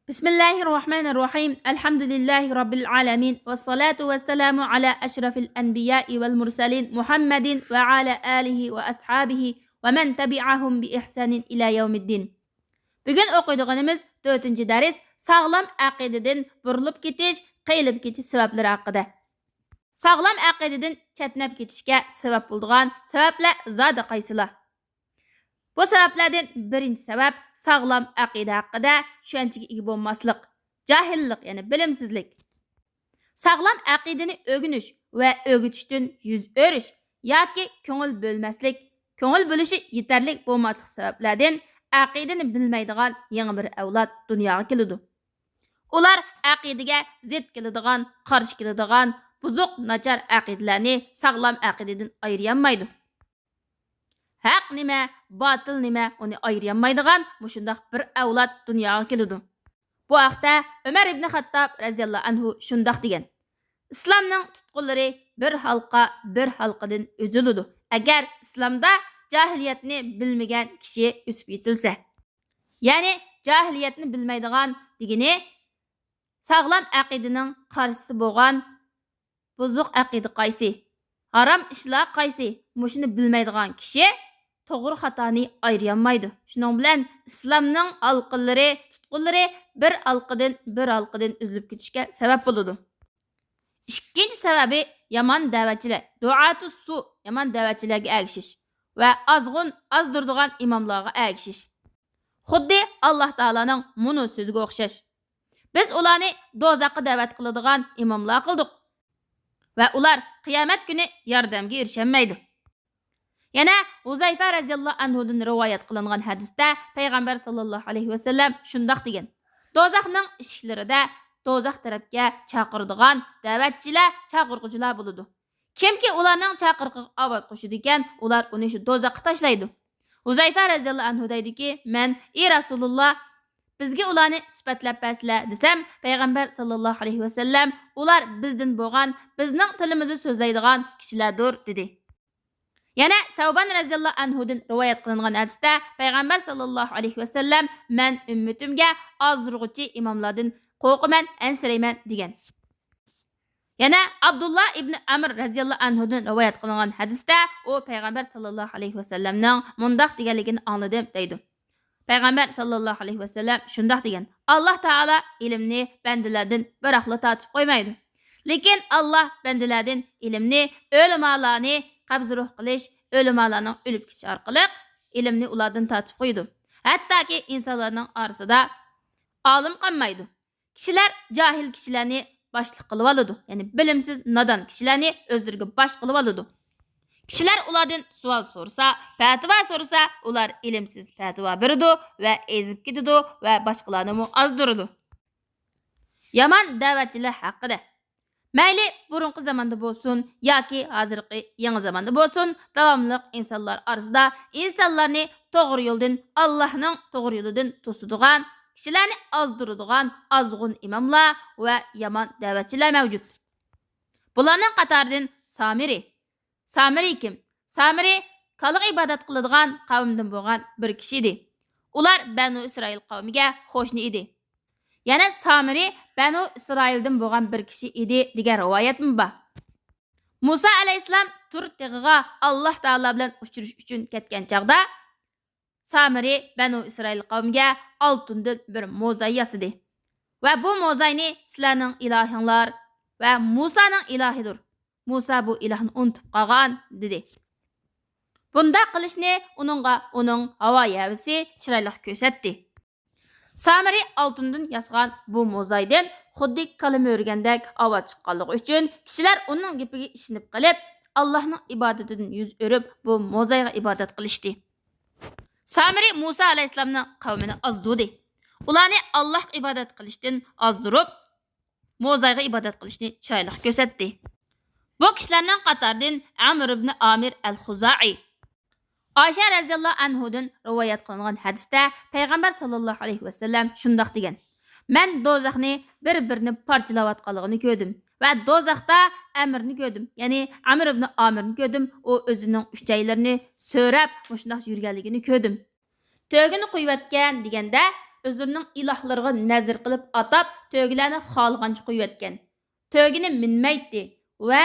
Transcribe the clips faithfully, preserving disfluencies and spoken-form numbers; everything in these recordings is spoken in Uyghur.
بسم الله الرحمن الرحيم. الحمد لله رب العالمين. والصلاة والسلام على أشرف الأنبياء والمرسلين محمد وعلى آله وأصحابه ومن تبعهم بإحسان إلى يوم الدين. بۈگۈن ئوقۇيدىغىنىمىز تۆتىنچى دەرس، ساغلام ئەقىدىدىن بۇرۇلۇپ كېتىش، قىيىلىپ كېتىش سەۋەبلىرى ھەققىدە. ساغلام ئەقىدىدىن چەتنەپ كېتىشكە سەۋەب بولىدىغان سەۋەبلەر زادى قايسىلار؟ بۇ سەۋەبلەردىن بىرىنچى سەۋەب، ساغلام ئەقىدە ھەققىدە چۈشەنچىگە ئىگە بولماسلىق، جاھىللىق، يەنى بىلىمسىزلىك. ساغلام ئەقىدىنى ئۆگىنىش ۋە ئۆگىتىشتىن يۈز ئۆرۈش ياكى كۆڭۈل بۆلمەسلىك، كۆڭۈل بۆلۈشى يېتەرلىك بولماسلىق سەۋەبلەردىن ئەقىدىنى بىلمەيدىغان يېڭى بىر ئەۋلاد دۇنياغا كېلىدۇ. ئۇلار ئەقىدىگە زىت كېلىدىغان، قارشى كېلىدىغان، بۇزۇق، ناچار ئەقىدىلەرنى ساغلام ئەقىدىدىن ئايرىيالمايدۇ. ھەق نېمە، باتىل نېمە، ئۇنى ئايرىيالمايدىغان مۇشۇنداق بىر ئەۋلاد دۇنياغا كېلىدۇ. بۇ ھەقتە ئۆمەر ئىبنى خەتتاب رەزىياللاھۇ ئەنھۇ شۇنداق دېگەن: ئىسلامنىڭ تۇتقۇنلىرى بىر ھالقا بىر ھالقىدىن ئۈزۈلىدۇ. ئەگەر ئىسلامدا جاھىلىيەتنى بىلمىگەن كىشى ئۆسۈپ يېتىلسە، يەنى جاھىلىيەتنى بىلمەيدىغان دېگىنى ساغلام ئەقىدىنىڭ قارشىسى بولغان بۇزۇق ئەقىدە قايسى؟ ھارام ئىشلار قايسى؟ مۇشۇنى بىلمەيدىغان كىشى توغرا خاتانى ئايرىيالمايدۇ. شۇنىڭ بىلەن ئىسلامنىڭ ھالقىلىرى، تۇتقۇنلىرى بىر ھالقىدىن، بىر ھالقىدىن ئۈزۈلۈپ كېتىشكە سەۋەب بولىدۇ. ئىككىنچى سەۋەبى، يامان دەۋەتچىلەر، دۇئاتۇ سۇ، يامان دەۋەتچىلەرگە ئەگىشىش ۋە ئازغۇن، ئازدۇرىدىغان ئىماملارغا ئەگىشىش. خۇددى ئاللاھ تائالانىڭ مۇنۇ سۆزىگە ئوخشاش: بىز ئۇلارنى دوزاخقا دەۋەت قىلىدىغان ئىماملار قىلدۇق ۋە ئۇلار قىيامەت كۈنى ياردەمگە ئېرىشەلمەيدۇ. يەنە ھۇزەيفە رەزىياللاھۇ ئەنھۇدىن رىۋايەت قىلىنغان ھەدىستە پەيغەمبەر ساللاللاھۇ ئەلەيھى ۋەسەللەم شۇنداق دېگەن: دوزاخنىڭ ئىشىكلىرىدە دوزاخ تەرەپكە چاقىرىدىغان دەۋەتچىلەر، چاقىرغۇچىلار بولىدۇ. كىمكى ئۇلارنىڭ چاقىرىقىغا ئاۋاز قوشىدىكەن، ئۇلار ئۇنى شۇ دوزاخقا تاشلايدۇ. ھۇزەيفە رەزىياللاھۇ ئەنھۇ دەيدۇكى، مەن: ئى رەسۇلۇللاھ، بىزگە ئۇلارنى سۈپەتلەپ بەرسىلە، دېسەم، پەيغەمبەر ساللاللاھۇ ئەلەيھى ۋەسەللەم: ئۇلار بىزدىن بولغان، بىزنىڭ تىلىمىزدا سۆزلەيدىغان كىشىلەردۇر، دېدى. يەنە سەۋبان رەزىياللاھۇ ئەنھۇدىن رىۋايەت قىلىنغان ھەدىستە پەيغەمبەر ساللاللاھۇ ئەلەيھى ۋەسەللەم: مەن ئۈممىتىمگە ئازدۇرغۇچى ئىماملاردىن قورقىمەن، ئەنسىرەيمەن، دېگەن. يەنە ئابدۇللا ئىبنى ئەمر رەزىياللاھۇ ئەنھۇدىن رىۋايەت قىلىنغان ھەدىستە ئۇ پەيغەمبەر ساللاللاھۇ ئەلەيھى ۋەسەللەمنىڭ مۇنداق دېگەنلىكىنى ئاڭلىدىم، دەيدۇ. پەيغەمبەر ساللاللاھۇ ئەلەيھى ۋەسەللەم شۇنداق دېگەن: ئاللاھ تائالا ئىلىمنى بەندىلەردىن بىراقلا تارتىپ قويمايدۇ. لېكىن ئاللاھ بەندىلەردىن ئىلىمنى، ئۆلىمالارنى قەبزى روھ قىلىش، ئۆلىمالارنىڭ ئۆلۈپ كېتىشى ئارقىلىق ئىلىمنى ئۇلاردىن تارتىپ قويىدۇ. ھەتتاكى ئىنسانلارنىڭ ئارىسىدا ئالىم قالمايدۇ. كىشىلەر جاھىل كىشىلەرنى باشلىق قىلىۋالىدۇ، يەنى بىلىمسىز، نادان كىشىلەرنى ئۆزلىرىگە باش قىلىۋالىدۇ. كىشىلەر ئۇلاردىن سوئال سورىسا، پەتىۋا سورىسا، ئۇلار ئىلىمسىز پەتىۋا بېرىدۇ ۋە ئېزىپ كېتىدۇ ۋە باشقىلارنىمۇ ئازدۇرىدۇ. يامان دەۋەتچىلەر ھەققىدە. مەيلى بۇرۇنقى زاماندا بولسۇن ياكى ھازىرقى يېڭى زاماندا بولسۇن، داۋاملىق ئىنسانلار ئارىسىدا ئىنسانلارنى توغرا يولدىن، ئاللاھنىڭ توغرا يولىدىن توسىدىغان، كىشىلەرنى ئازدۇرىدىغان ئازغۇن ئىماملار ۋە يامان دەۋەتچىلەر مەۋجۇت. بۇلارنىڭ قاتارىدىن سامىرى. سامىرى كىم؟ سامىرى كالىغا ئىبادەت قىلىدىغان قەۋمدىن بولغان بىر كىشى ئىدى. ئۇلار بەنۇ ئىسرائىل قەۋمىگە قوشنا ئىدى. يەنە سامىرى بەنۇ ئىسرائىلدىن بولغان بىر كىشى ئىدى دېگەن رىۋايەتمۇ بار. مۇسا ئەلەيھىسسالام تۇر تېغىغا ئاللاھ تائالا بىلەن ئۇچرىشىش ئۈچۈن كەتكەن چاغدا، سامىرى بەنۇ ئىسرائىل قەۋمىگە ئالتۇندىن بىر موزاي ياسىدى ۋە بۇ موزاينى سىلەرنىڭ ئىلاھىڭلار ۋە مۇسانىڭ ئىلاھىدۇر. مۇسا بۇ ئىلاھنى ئۇنتۇپ قالغان، دېدى. بۇنداق قىلىشنى ئۇنىڭغا ئۇنىڭ ھاۋا ھەۋىسى چىرايلىق كۆرسەتتى. سامىرى ئالتۇندىن ياسىغان بۇ موزايدىن خۇددى كالا مۆرىگەندەك ئاۋاز چىققانلىقى ئۈچۈن، كىشىلەر ئۇنىڭ گېپىگە ئىشىنىپ قېلىپ، ئاللاھنىڭ ئىبادىتىدىن يۈز ئۆرۈپ، بۇ موزايغا ئىبادەت قىلىشتى. سامىرى مۇسا ئەلەيھىسسالامنىڭ قەۋمىنى ئازدۇردى. ئۇلارنى ئاللاھقا ئىبادەت قىلىشتىن ئازدۇرۇپ، موزايغا ئىبادەت قىلىشنى چىرايلىق كۆرسەتتى. بۇ كىشىلەرنىڭ قاتارىدىن ئەمر ئىبنى ئامىر ئەل خۇزائى. ئائىشە رەزىياللاھۇ ئەنھۇدىن رىۋايەت قىلىنغان ھەدىستە پەيغەمبەر ساللاللاھۇ ئەلەيھى ۋەسەللەم شۇنداق دېگەن: مەن دوزاخنى بىر-بىرىنى پارچىلاۋاتقانلىقىنى كۆردۈم ۋە دوزاختا ئەمرنى كۆردۈم، يەنى ئەمر ئىبنى ئامىرنى كۆردۈم، ئۇ ئۆزىنىڭ ئۈچەيلىرىنى سۆرەپ مۇشۇنداق يۈرگەنلىكىنى كۆردۈم. تۆگىنى قويۇۋەتكەن دېگەندە، ئۆزلىرىنىڭ ئىلاھلىرىغا نەزىر قىلىپ ئاتاپ، تۆگىلەرنى خالىغانچە قويۇۋەتكەن. تۆگىنى مىنمەيتتى ۋە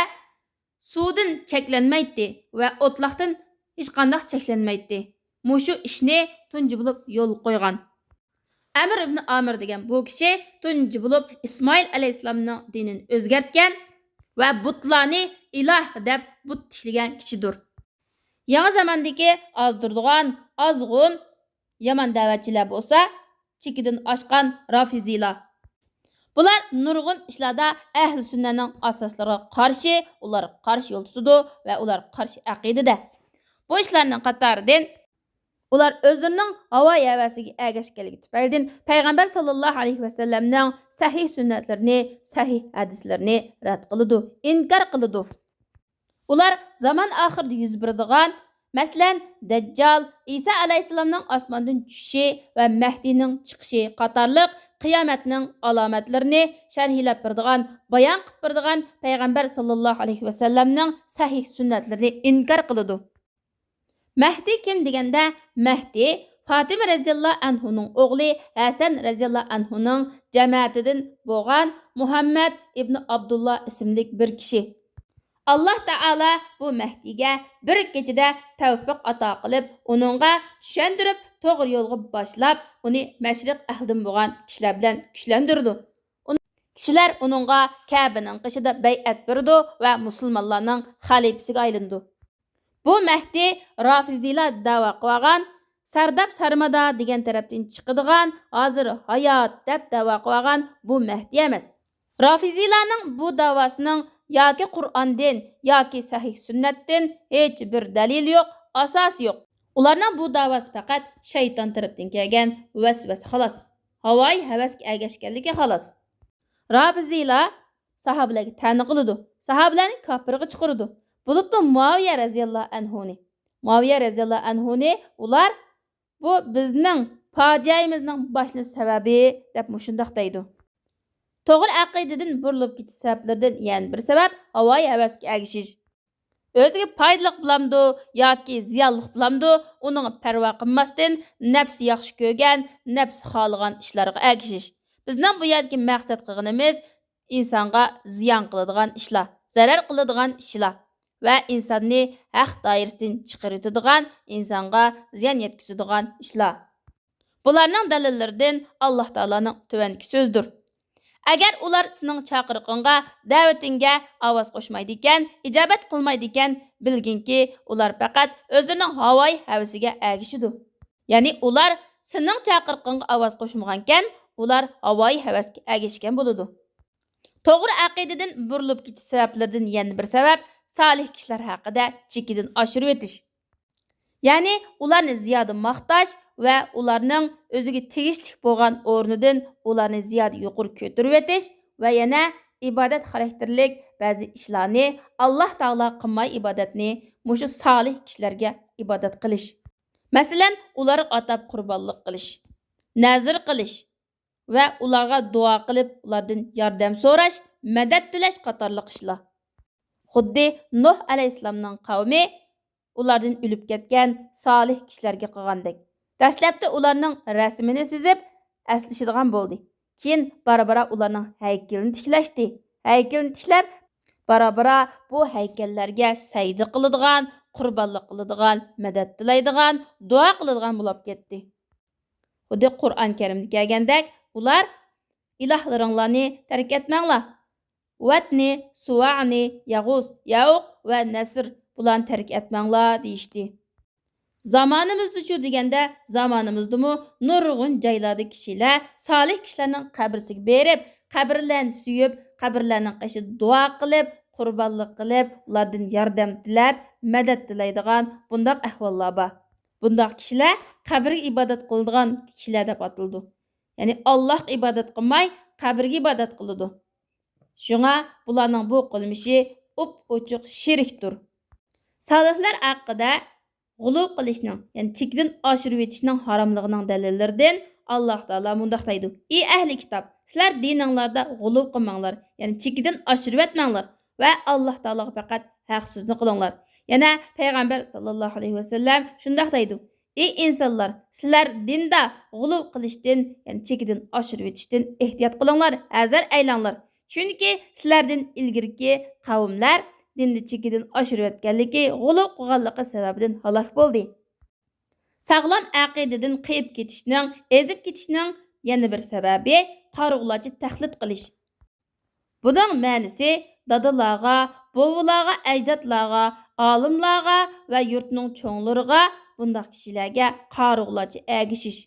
سۇدىن چەكلەنمەيتتى ۋە ئوتلاقتىن ھېچقانداق چەكلەنمەيتتى. مۇشۇ ئىشنى تۇنجى بولۇپ يولغا قويغان. ئەمىر ئىبنى ئامىر دېگەن بۇ كىشى تۇنجى بولۇپ ئىسمائىل ئەلەيھىسسالامنىڭ دىنىنى ئۆزگەرتكەن ۋە بۇتلارنى ئىلاھ دەپ بۇت تىكلىگەن كىشىدۇر. يېڭى زاماندىكى ئازدۇرىدىغان، ئازغۇن، يامان دەۋەتچىلەر بولسا، چېكىدىن ئاشقان رافىزىيلار. بۇلار نۇرغۇن ئىشلاردا ئەھلى سۈننەنىڭ ئاساسلىرىغا قارشى، ئۇلارغا قارشى يول تۇتىدۇ ۋە ئۇلار قارشى ئەقىدىدە. بۇ ئىشلارنىڭ قاتارىدىن ئۇلار ئۆزلىرىنىڭ ھاۋايى ھەۋەسىگە ئەگەشكەنلىكى تۈپەيلىدىن پەيغەمبەر ساللاللاھۇ ئەلەيھى ۋەسەللەمنىڭ سەھىھ سۈننەتلىرىنى، سەھىھ ھەدىسلىرىنى رەت قىلىدۇ، ئىنكار قىلىدۇ. ئۇلار زامان ئاخىرىدا يۈز بېرىدىغان، مەسىلەن، دەججال، ئىسا ئەلەيھىسسالامنىڭ ئاسماندىن چۈشۈشى ۋە مەھدىنىڭ چىقىشى قاتارلىق قىيامەتنىڭ ئالامەتلىرىنى شەرھلەپ بېرىدىغان، بايان قىلىپ بېرىدىغان پەيغەمبەر ساللاللاھۇ ئەلەيھى ۋەسەللەمنىڭ سەھىھ سۈننەتلىرىنى ئىنكار قىلىدۇ. مەھدى كىم دېگەندە، مەھدى فاتىمە رەزىياللاھۇ ئەنھۇنىڭ ئوغلى ھەسەن رەزىياللاھۇ ئەنھۇنىڭ جەمەتىدىن بولغان مۇھەممەد ئىبنى ئابدۇللا ئىسىملىك بىر كىشى. ئاللاھ تائالا بۇ مەھدىگە بىر كېچىدە تەۋپىق ئاتا قىلىپ، ئۇنىڭغا چۈشەندۈرۈپ، توغرا يولغا باشلاپ، ئۇنى مەشرىق ئەھلىدىن بولغان كىشىلەر بىلەن كۈچلەندۈرىدۇ. ئۇن-، كىشىلەر ئۇنىڭغا كەبىنىڭ قېشىدا بەيئەت بېرىدۇ ۋە مۇسۇلمانلارنىڭ خەلىپىسىگە ئايلىنىدۇ. بۇ مەھدى رافىزىيلار دەۋا قىلىۋالغان، سەرداب سارمادا دېگەن تەرەپتىن چىقىدىغان، ھازىر ھايات دەپ دەۋا قىلىۋالغان بۇ مەھدى ئەمەس. رافىزىيلارنىڭ بۇ داۋاسىنىڭ ياكى قۇرئاندىن، ياكى سەھىھ سۈننەتتىن ھېچ بىر دەلىلى يوق، ئاساسى يوق. ئۇلارنىڭ بۇ داۋاسى پەقەت شەيتان تەرەپتىن كەلگەن ۋەسۋەسە خالاس. ھاۋايى ھەۋەسكە ئەگەشكەنلىكى خالاس. رافىزىيلار ساھابىلەرگە تەنە قىلىدۇ، ساھابىلەرنى كاپىرغا چىقىرىدۇ. بولۇپمۇ مۇئاۋىيە رەزىياللاھۇ ئەنھۇنى، مۇئاۋىيە رەزىياللاھۇ ئەنھۇنى ئۇلار، «بۇ بىزنىڭ پاجىئەمىزنىڭ باشلىنىش سەۋەبى» دەپ مۇشۇنداق دەيدۇ. توغرا ئەقىدىدىن بۇرۇلۇپ كېتىش سەۋەبلىرىدىن يەنە بىر سەۋەب ھاۋايى ھەۋەسكە ئەگىشىش. ئۆزىگە پايدىلىق بولامدۇ ياكى زىيانلىق بولامدۇ، ئۇنىڭغا پەرۋا قىلماستىن، نەپسى ياخشى كۆرگەن، نەپسى خالىغان ئىشلارغا ئەگىشىش. بىزنىڭ بۇ يەردىكى مەقسەت قىلغىنىمىز ئىنسانغا زىيان قىلىدىغان ئىشلار، زەرەر قىلىدىغان ئىشلار ۋە ئىنساننى ھەق دائىرىسىدىن چىقىرىۋېتىدىغان، ئىنسانغا زىيان يەتكۈزىدىغان ئىشلار. بۇلارنىڭ دەلىللىرىدىن ئاللاھ تائالانىڭ تۆۋەندىكى سۆزىدۇر. ئەگەر ئۇلار سېنىڭ چاقىرىقىڭغا، دەۋىتىڭگە ئاۋاز قوشمايدىكەن، ئىجابەت قىلمايدىكەن، بىلگىنكى، ئۇلار پەقەت ئۆزلىرىنىڭ ھاۋايى ھەۋىسىگە ئەگىشىدۇ. يەنى ئۇلار سېنىڭ چاقىرىقىڭغا ئاۋاز قوشمىغانكەن، ئۇلار ھاۋايى ھەۋەسكە ئەگەشكەن بولىدۇ. توغرا ئەقىدىدىن بۇرۇلۇپ كېتىش سەۋەبلىرىدىن يەنە بىر سەۋەب، سالىھ كىشىلەر ھەققىدە چېكىدىن ئاشۇرۇۋېتىش. يەنى ئۇلارنى زىيادە ماختاش ۋە ئۇلارنىڭ ئۆزىگە تېگىشلىك بولغان ئورنىدىن ئۇلارنى زىيادە يۇقىرى كۆتۈرۈۋېتىش ۋە يەنە ئىبادەت خاراكتېرلىك بەزى ئىشلارنى، ئاللاھ تائالا قىلماي ئىبادەتنى، مۇشۇ سالىھ كىشىلەرگە ئىبادەت قىلىش. مەسىلەن، ئۇلارغا ئاتاپ قۇربانلىق قىلىش، نەزىر قىلىش ۋە ئۇلارغا دۇئا قىلىپ، ئۇلاردىن ياردەم سوراش، مەدەت تىلەش قاتارلىق ئىشلار. خۇددى نۇھ ئەلەيھىسسالامنىڭ قەۋمى ئۇلاردىن ئۆلۈپ كەتكەن سالىھ كىشىلەرگە قىلغاندەك. دەسلەپتە ئۇلارنىڭ رەسىمىنى سىزىپ ئەسلىشىدىغان بولدى. كېيىن بارا-بارا ئۇلارنىڭ ھەيكىلىنى تىكلەشتى. ھەيكىلنى تىكلەپ، بارا-بارا بۇ ھەيكەللەرگە سەجدە قىلىدىغان، قۇربانلىق قىلىدىغان، مەدەت تىلەيدىغان، دۇئا قىلىدىغان بولاپ كەتتى. خۇددى قۇرئان كەرىمدە كەلگەندەك، ئۇلار، «ئىلاھلىرىڭلارنى تەرك ئەتمەڭلار. ۋەتنى، سۇۋانى، يەغۇس، يەئۇق ۋە نەسر، بۇلارنى تەرك ئەتمەڭلار» دېيىشتى. زامانىمىزدىچۇ دېگەندە، زامانىمىزدىمۇ نۇرغۇن جايلاردا كىشىلەر سالىھ كىشىلەرنىڭ قەبرىسىگە بېرىپ، قەبرىلەرنى سۆيۈپ، قەبرىلەرنىڭ قېشىدا دۇئا قىلىپ، قۇربانلىق قىلىپ، ئۇلاردىن ياردەم تىلەپ، مەدەت تىلەيدىغان بۇنداق ئەھۋاللار بار. بۇنداق كىشىلەر قەبرىگە ئىبادەت قىلىدىغان كىشىلەر دەپ ئاتىلىدۇ. يەنى ئاللاھقا ئىبادەت قىلماي، قەبرىگە ئىبادەت قىلىدۇ. شۇڭا بۇلارنىڭ بۇ قىلمىشى ئوپئوچۇق شېرىكتۇر. سالىھلار ھەققىدە غۇلۇ قىلىشنىڭ، يەنى چېكىدىن ئاشۇرۇۋېتىشنىڭ ھاراملىقىنىڭ دەلىللىرىدىن ئاللاھ تائالا مۇنداق دەيدۇ: «ئى ئەھلى كىتاب، سىلەر دىنىڭلاردا غۇلۇ قىلماڭلار، يەنى چېكىدىن ئاشۇرۇۋەتمەڭلار ۋە ئاللاھ تائالاغا پەقەت ھەق سۆزنى قىلىڭلار.» يەنە پەيغەمبەر ساللاللاھۇ ئەلەيھى ۋەسەللەم شۇنداق دەيدۇ: ئى ئىنسانلار، سىلەر دىندا غۇلۇ قىلىشتىن، يەنى چېكىدىن ئاشۇرۇۋېتىشتىن ئېھتىيات قىلىڭلار، ھەزەر ئەيلەڭلار. چۈنكى سىلەردىن ئىلگىرىكى قەۋملەر دىندا چېكىدىن ئاشۇرۇۋەتكەنلىكى، غۇلۇ قىلغانلىقى سەۋەبىدىن ھالاك بولدى. ساغلام ئەقىدىدىن قېيىپ كېتىشنىڭ، ئېزىپ كېتىشنىڭ يەنە بىر سەۋەبى قارىغۇلارچە تەقلىد قىلىش. بۇنىڭ مەنىسى دادىلارغا، بوۋىلارغا، ئەجدادلارغا، ئالىملارغا ۋە يۇرتنىڭ چوڭلىرىغا، بۇنداق كىشىلەرگە قارىغۇلارچە ئەگىشىش.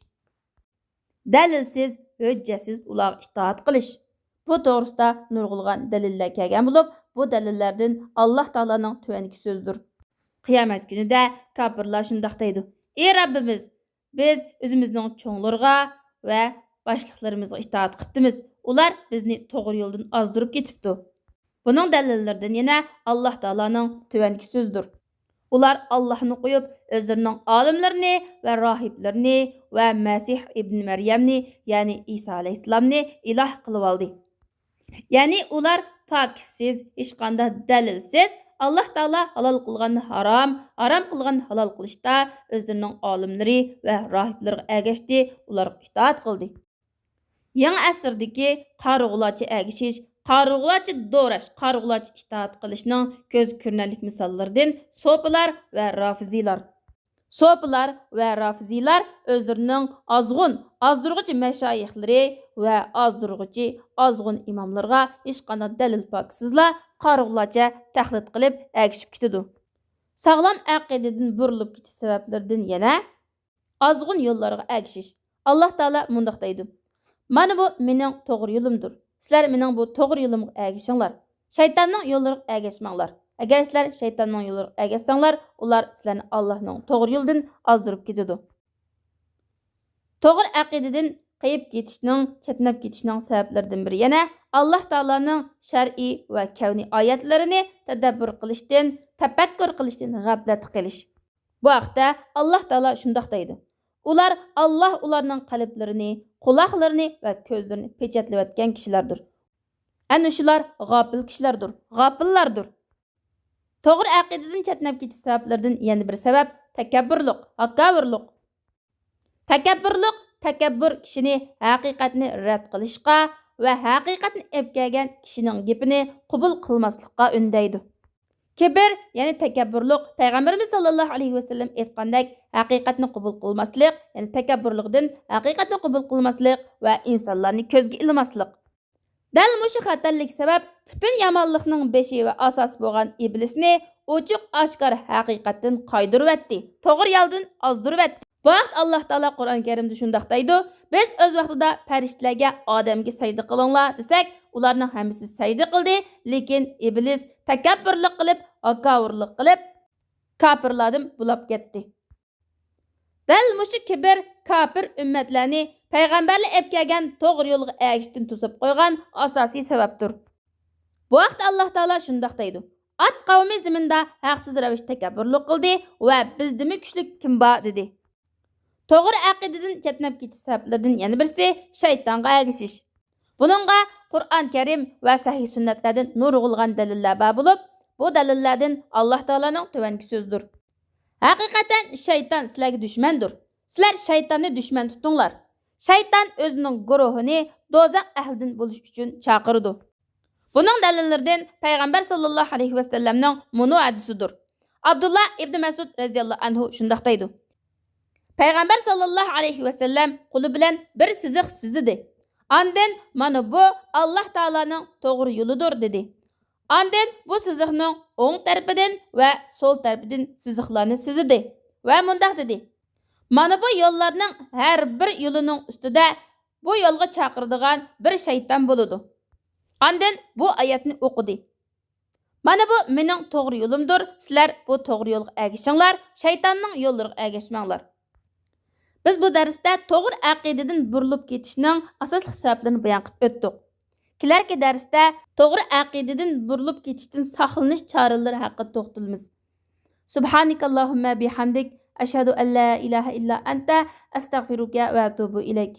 دەلىلسىز، ھۆججەتسىز ئۇلارغا ئىتائەت قىلىش. بۇ توغرىسىدا نۇرغۇنلىغان دەلىللەر كەلگەن بولۇپ، بۇ دەلىللەردىن ئاللاھ تائالانىڭ تۆۋەنكى سۆزىدۇر. قىيامەت كۈنىدە كاپىرلار شۇنداق دەيدۇ: ئى رەببىمىز، بىز ئۆزىمىزنىڭ چوڭلىرىغا ۋە باشلىقلىرىمىزغا ئىتائەت قىپتىمىز، ئۇلار بىزنى توغرا يولدىن ئازدۇرۇپ كېتىپتۇ. بۇنىڭ دەلىللىرىدىن يەنە ئاللاھ تائالانىڭ تۆۋەنكى سۆزىدۇر. ئۇلار ئاللاھنى قويۇپ، ئۆزلىرىنىڭ ئالىملىرىنى ۋە راھىبلىرىنى ۋە مەسىھ ئىبن مەريەمنى، يەنى ئىسا ئەلەيھىسسالامنى ئىلاھ قىلىۋالدى. يەنى ئۇلار پاكىتسىز، ھېچقانداق دەلىلسىز، ئاللاھ تائالا ھالال قىلغاننى ھارام، ھارام قىلغاننى ھالال قىلىشتا ئۆزلىرىنىڭ ئالىملىرى ۋە راھىبلىرىغا ئەگەشتى، ئۇلارغا ئىتائەت قىلدى. يېڭى ئەسىردىكى قارىغۇلارچە ئەگىشىش، قارىغۇلارچە دوراش، قارىغۇلارچە ئىتائەت قىلىشنىڭ كۆز كۆرۈنەرلىك مىساللىرىدىن سوپىلار ۋە رافىزىيلار. سوپىلار ۋە رافىزىيلار ئۆزلىرىنىڭ ئازغۇن، ئازدۇرغۇچى مەشايىخلىرى ۋە ئازدۇرغۇچى، ئازغۇن ئىماملىرىغا ھېچقانداق دەلىل پاكىتسىزلا قارىغۇلارچە تەقلىد قىلىپ ئەگىشىپ كېتىدۇ. ساغلام ئەقىدىدىن بۇرۇلۇپ كېتىش سەۋەبلىرىدىن يەنە ئازغۇن يوللارغا ئەگىشىش. ئاللاھ تائالا مۇنداق دەيدۇ: مانا بۇ مېنىڭ توغرا يولۇمدۇر. سىلەر مېنىڭ بۇ توغرا يولۇمغا ئەگىشىڭلار. شەيتاننىڭ يوللىرىغا ئەگەشمەڭلار. ئەگەر سىلەر شەيتاننىڭ يوللىرىغا ئەگەشسەڭلار، ئۇلار سىلەرنى ئاللاھنىڭ توغرا يولىدىن ئازدۇرۇپ كېتىدۇ. توغرا ئەقىدىدىن قېيىپ كېتىشنىڭ، چەتنەپ كېتىشنىڭ سەۋەبلىرىدىن بىرى يەنە ئاللاھ تائالانىڭ شەرئىي ۋە كەۋنىي ئايەتلىرىنى تەدەببۇر قىلىشتىن، تەپەككۇر قىلىشتىن غەپلەتتە قېلىش. بۇ ھەقتە ئاللاھ تائالا شۇنداق دەيدۇ: ئۇلار، ئاللاھ ئۇلارنىڭ قەلبلىرىنى، قۇلاقلىرىنى ۋە كۆزلىرىنى پېچەتلەۋەتكەن كىشىلەردۇر. ئەنە شۇلار غاپىل كىشىلەردۇر، غاپىللاردۇر. توغرا ئەقىدىدىن چەتنەپ كېتىش سەۋەبلىرىدىن يەنە بىر سەۋەب تەكەببۇرلۇق، ھاكاۋۇرلۇق. تەكەببۇرلۇق، تەكەببۇر كىشىنى ھەقىقەتنى رەت قىلىشقا ۋە ھەقىقەتنى ئېلىپ كەلگەن كىشىنىڭ گېپىنى قوبۇل قىلماسلىققا ئۈندەيدۇ. كىبىر، يەنى تەكەببۇرلۇق، پەيغەمبىرىمىز ساللاللاھۇ ئەلەيھى ۋەسەللەم ئېيتقاندەك، ھەقىقەتنى قوبۇل قىلماسلىق، يەنى تەكەببۇرلۇقتىن ھەقىقەتنى قوبۇل قىلماسلىق ۋە ئىنسانلارنى كۆزگە ئىلماسلىق. دەل مۇشۇ خەتەرلىك سەۋەب پۈتۈن يامانلىقنىڭ بېشى ۋە ئاساسى بولغان ئىبلىسنى ئوچۇق ئاشكارا ھەقىقەتتىن قايدۇرۇۋەتتى، توغرا يولدىن ئازدۇرۇۋەتتى. بۇ ھەقتە ئاللاھ تائالا قۇرئان كەرىمدە شۇنداق دەيدۇ: بىز ئۆز ۋاقتىدا پەرىشتىلەرگە ئادەمگە سەجدە قىلىڭلار دېسەك، ئۇلارنىڭ ھەممىسى سەجدە قىلدى، لېكىن ئىبلىس تەكەببۇرلۇق قىلىپ، ھاكاۋۇرلۇق قىلىپ، كاپىرلاردىن بولاپ كەتتى. دەل مۇشۇ كىبىر كاپىر ئۈممەتلەرنى پەيغەمبەرلەر ئېلىپ كەلگەن توغرا يولغا ئەگىشىشتىن توسۇپ قويغان ئاساسىي سەۋەبتۇر. بۇ ھەقتە ئاللاھ تائالا شۇنداق دەيدۇ: ئاد قەۋمى زېمىندا ھەقسىز رەۋىشتە تەكەببۇرلۇق قىلدى ۋە بىزدىنمۇ كۈچلۈك كىم بار؟ دېدى. توغرا ئەقىدىدىن چەتنەپ كېتىش سەۋەبلىرىدىن يەنە بىرسى شەيتانغا ئەگىشىش. بۇنىڭغا قۇرئان كەرىم ۋە سەھىھ سۈننەتلەردىن نۇرغۇنلىغان دەلىللەر بار بولۇپ، بۇ دەلىللەردىن ئاللاھ تائالانىڭ تۆۋەنكى سۆزىدۇر: ھەقىقەتەن شەيتان سىلەرگە دۈشمەندۇر. سىلەر شەيتاننى دۈشمەن تۇتۇڭلار. شەيتان ئۆزىنىڭ گۇرۇھىنى دوزاخ ئەھلىدىن بولۇش ئۈچۈن چاقىرىدۇ. بۇنىڭ دەلىللىرىدىن پەيغەمبەر ساللاللاھۇ ئەلەيھى ۋەسەللەمنىڭ مۇنۇ ھەدىسىدۇر. ئابدۇللا ئىبنى مەسئۇد رەزىياللاھۇ ئەنھۇ شۇنداق دەيدۇ: پەيغەمبەر ساللاللاھۇ ئەلەيھى ۋەسەللەم قولى بىلەن بىر سىزىق سىزدى. ئاندىن، مانا بۇ ئاللاھ تائالانىڭ توغرا يولىدۇر، دېدى. ئاندىن بۇ سىزىقنىڭ ئوڭ تەرىپىدىن ۋە سول تەرىپىدىن سىزىقلارنى سىزدى ۋە مۇنداق دېدى: مانا بۇ يوللارنىڭ ھەر بىر يولىنىڭ ئۈستىدە بۇ يولغا چاقىرىدىغان بىر شەيتان بولىدۇ. ئاندىن بۇ ئايەتنى ئوقۇدى: مانا بۇ مېنىڭ توغرا يولۇمدۇر، سىلەر بۇ توغرا يولغا ئەگىشىڭلار، شەيتاننىڭ يوللىرىغا ئەگەشمەڭلار. بىز بۇ دەرستە توغرا ئەقىدىدىن بۇرۇلۇپ كېتىشنىڭ ئاساسلىق سەۋەبلىرىنى بايان قىلىپ ئۆتتۇق. كېلەركى دەرستە توغرا ئەقىدىدىن بۇرۇلۇپ كېتىشتىن ساقلىنىش چارىلىرى ھەققىدە توختىلىمىز. سبحانك اللهم بحمدك، أشهد أن لا إله إلا أنت، أستغفرك وأتوب إليك.